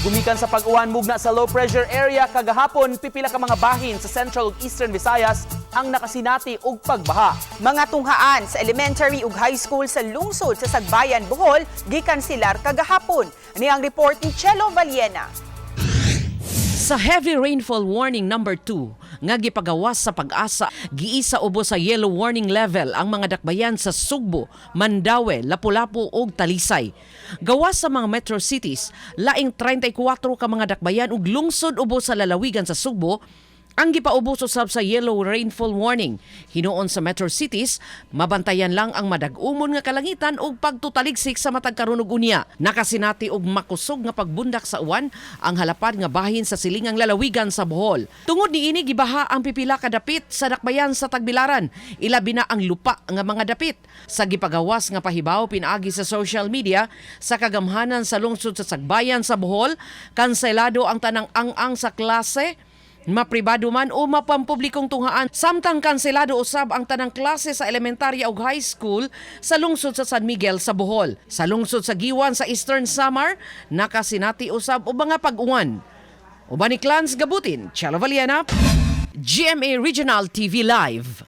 Gumikan sa pag-uwan mugna sa low pressure area kagahapon, pipila ka mga bahin sa Central ug Eastern Visayas ang nakasinati og pagbaha. Mga tunghaan sa elementary ug high school sa lungsod sa Sagbayan, Bohol, gikanselar kagahapon. Ani ang report ni Chelo Valiena. Sa heavy rainfall warning number 2 nga gipagawas sa PAGASA, giisa ubos sa yellow warning level ang mga dakbayan sa Sugbo, Mandaue, Lapu-Lapu ug Talisay. Gawas sa mga metro cities, laing 34 ka mga dakbayan ug lungsod ubos sa lalawigan sa Sugbo ang gipaubos usab sa yellow rainfall warning. Hinuon sa metro cities, mabantayan lang ang madag-umon nga kalangitan ug pagtutaligsik sa matag karon ug unya. Nakasinati og makusog nga pagbundak sa uwan ang halapad nga bahin sa silingang lalawigan sa Bohol. Tungod niini, gibaha ang pipila ka dapit sa dakbayan sa Tagbilaran, ilabi na ang lupa nga mga dapit. Sa gipagawas nga pahibaw pinaagi sa social media sa kagamhanan sa lungsod sa Sagbayan sa Bohol, kanselado ang tanang ang-ang sa klase, mapribado man o mapampublikong tunghaan, samtang kanselado usab ang tanang klase sa elementarya ug high school sa lungsod sa San Miguel sa Bohol. Sa lungsod sa Guiuan sa Eastern Samar, nakasinati usab og mga pag-uwan. Uban ni Clans Gabutin, Chelo Valiena, GMA Regional TV Live.